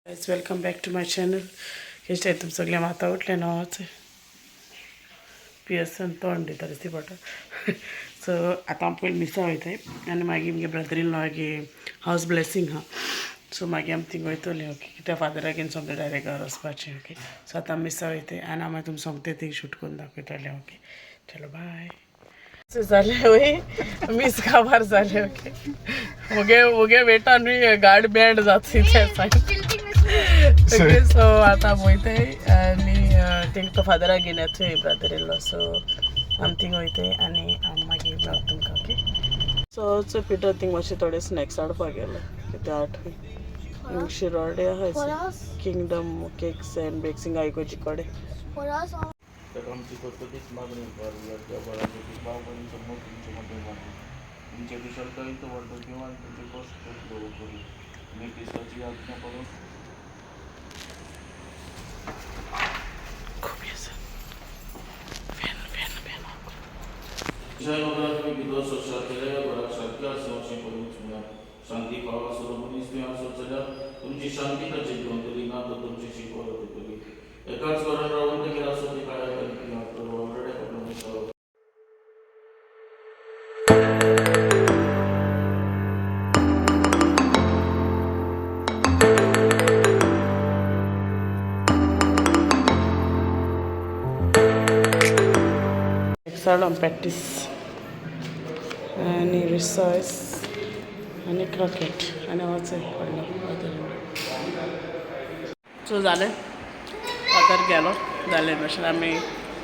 Guys, welcome back to my channel. कशें तुम सगळें आतां उठलें न्हय पियर्सन तोंड दिता दिसती पडटा. सो आतां आमी पयलीं मिसा वयताय आनी मागीर मुगे ब्रदर इन लॉ हावस ब्लेसींग आहा. सो मागीर आमी थिंग वयतली, ओके. कित्याक फादराक घेवन सोमतें डायरेक्ट घर वचपाचें, ओके. सो आतां आमी मिसा वयताय आनी हांव मागीर तुमकां सोमतें थिंग शूट करून दाखयतलें, ओके. चलो, बाय. जालें वय, मीस काबार जालें, ओके. मुगे मुगे वेटा न्हय गाड बँड जाता तें सांग. ओके, सो आतां वयताय आनी थिंग तो फादराक घेवन येतोय ब्रदर येयल्लो. सो आमी थिंग वयताय आनी हांव मागीर मेळटा तुमकां, ओके. सो चोय, पिटर थिंग मातशे थोडे स्नॅक्स हाडपाक गेलो. कितें आठय शिरोडे आहा, किंगडम केक्स अँड बेक्स, हिंगा इगोर्जी कडेन. तर आमची कर्तुतीच मागणी करूया. त्या बळाचे भाव बहीण समोर तुमचे मध्ये मांडू. तुमचे कुशलताईत वाढो किंवा तुमचे कष्ट लोक करू. तुम्ही क्रिस्ताची आज्ञा करून खूब आसा. Fan fan fan. विषय वगैरे तुम्ही कितलो संसार केले घरात शांती आसा अशें पयलींच म्हणा. शांती फावो आसलो मनीस तुवें आसत जाल्यार तुमची शांती ताचेर देंवतली, ना तर तुमची परत येतली. एकाच घरान रावून तेगेर आसत ती काळ्या तर वावराड्या आपलो मनीस. हाडलो पॅटीस आनी रिसॉयस आनी क्रॉकेट आनी वचय व्हडलो फादर. सो जालें, फादर गेलो, जालें भाशेन आमी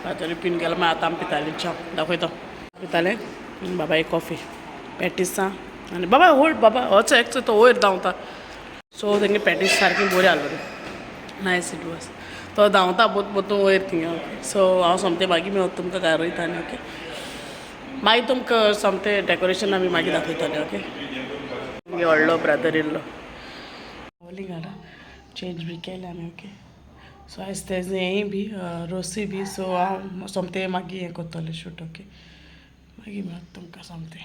फादर पिन गेलो. मागीर आतां आमी पिताली च्या. दाखयतो, पिताले आनी बाबा एक कॉफी पॅटीसां. आनी बाबा होल्ड, बाबा वचो एकचो तो वयर धांवता. सो तेंगे पॅटीस सारकी बरी आहलो रे, नायस it was. तो धांवता बोत बोतून वयर थिंगा, ओके. सो हांव सोमतें मागीर मेळत तुमकां घरा वयता आनी ओके, मागीर तुमकां सोमतें डेकोरेशन आमी मागीर दाखयतले, ओके. मागीर व्हडलो ब्रदर येयल्लो घरा, चेंज बी केलें आमी, ओके. सो आयज तेजें हेंय बी रोसूय बी. सो हांव सोमतें मागीर हें करतलें शूट, ओके. मागीर मेळत तुमकां सोमतें.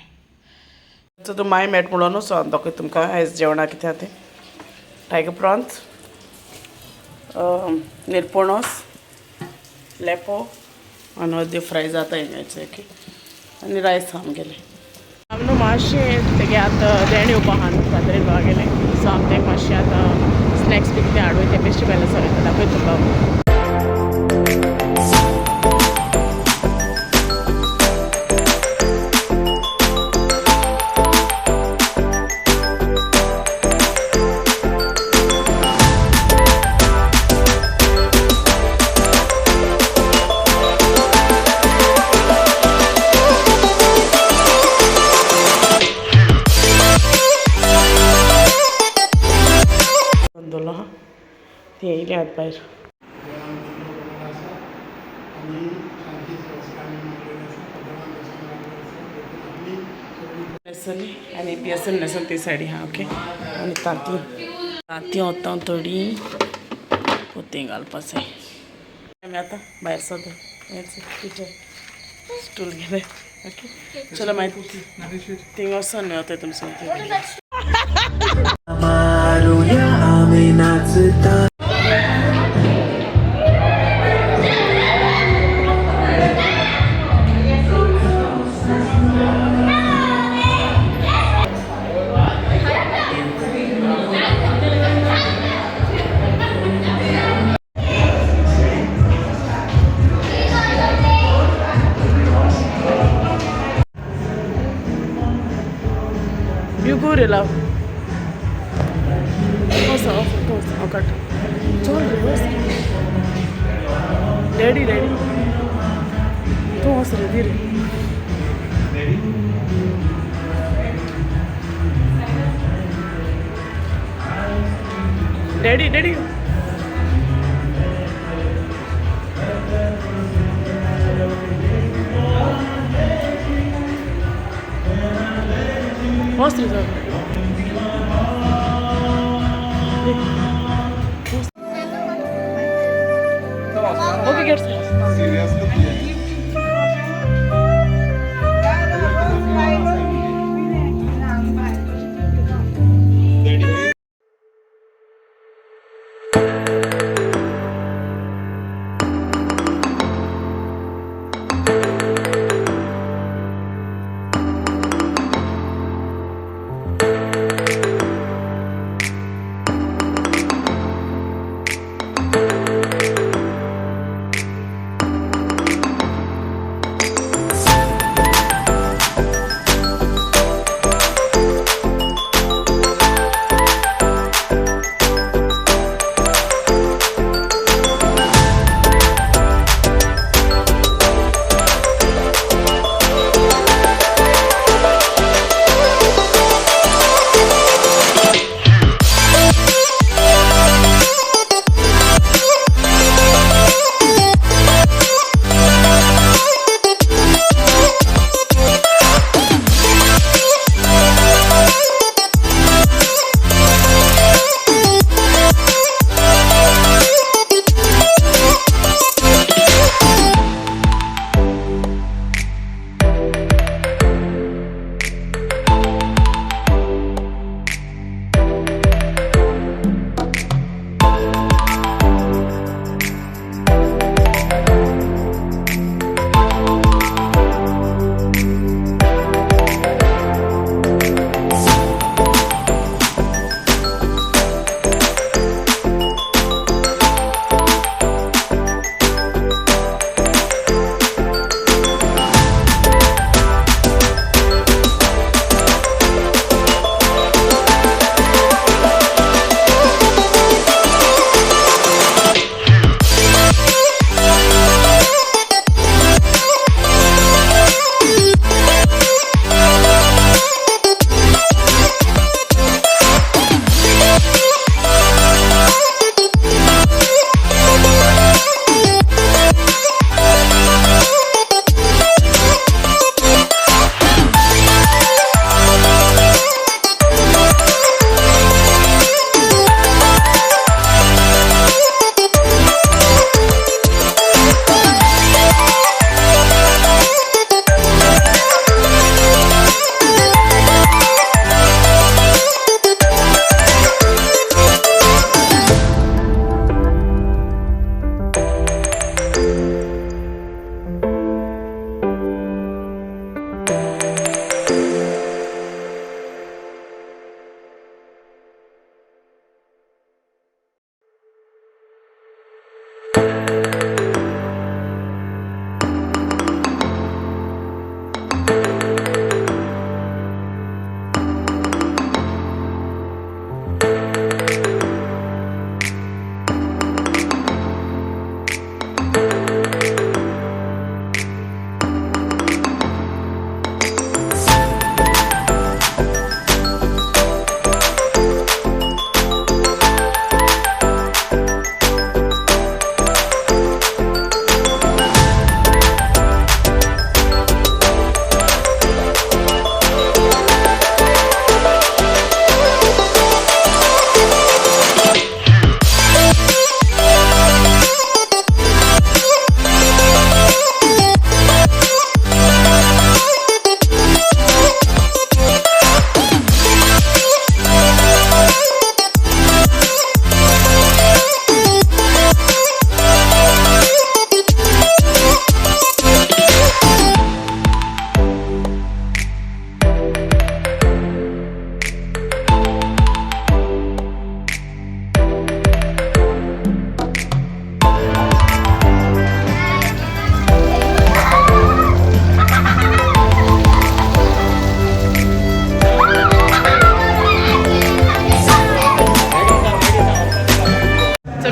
सो तूं मागीर मेट म्हणून न्हू. सो हांव दाखयता तुमकां आयज जेवणाक कितें आहा तें. टायगर प्रॉन्स, निरपोणोस, लेपो आनी अर्दी फ्राय जाता हिंगाचे, ओके. आनी रायस आमगेलें. आमी न्हू मातशें तेगे आतां देण येवपा आहा न्हू फादरीन गेलें. सो आमी तेंका मातशें आतां स्नॅक्स बी कितें हाडूं तें बेश्टे पॅलसार वयता. दाखयता तुमकां हांव. दवरलो आहा ती येयली आतां भायर. देवान दिल्लो बरो आसा आनी शांती संस्कार मांडलेले आसा, देवान दर्शन मांडलेले आसा, देखून आपली सगळी न्हेसली आनी बियसन न्हेसून ती साडी आहा, ओके. आनी तांती तांती वता थोडीं पोती घालपा जाय. आमी आतां भायर सरता. टिचर स्टूल घेले, ओके. चलो, मागीर थिंग वचोन मेवता तुमकां. मारुया आम्ही नाचता. You go रे love. वच वच वच, हांव काडटा. चल रे, वच. डॅडी, डॅडी, तूं वच रे, दी रे. Daddy, daddy. वच रे, चल. Okay, get set.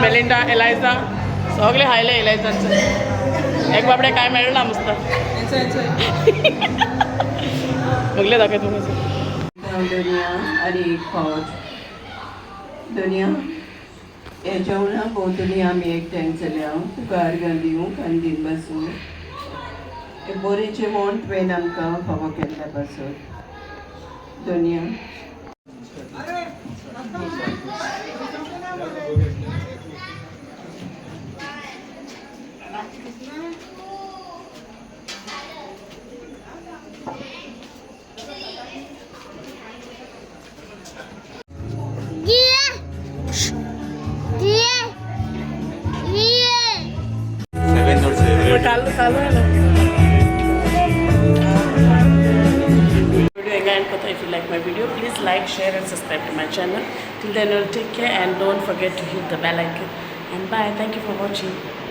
मेलिंडा एलायजा सगळे हायले एलायजाचे एक बाबडे काय मेळना मस्त बघले दाखय तुमचं. दुनिया आनी एक फावट दुनिया हे जेवणा भोंवतणी आमी एकठांय जाल्या तुका अर्गां दिवंक आनी दिन बसूं हे बरें जेवण तुवें आमकां फावो केल्ल्या पासत दुनिया. Yeah. चालू आहे ना. Video again करता. If you like my video, please like, share and subscribe to my channel. Till then, take care and don't forget to hit the bell icon. And bye. Thank you for watching.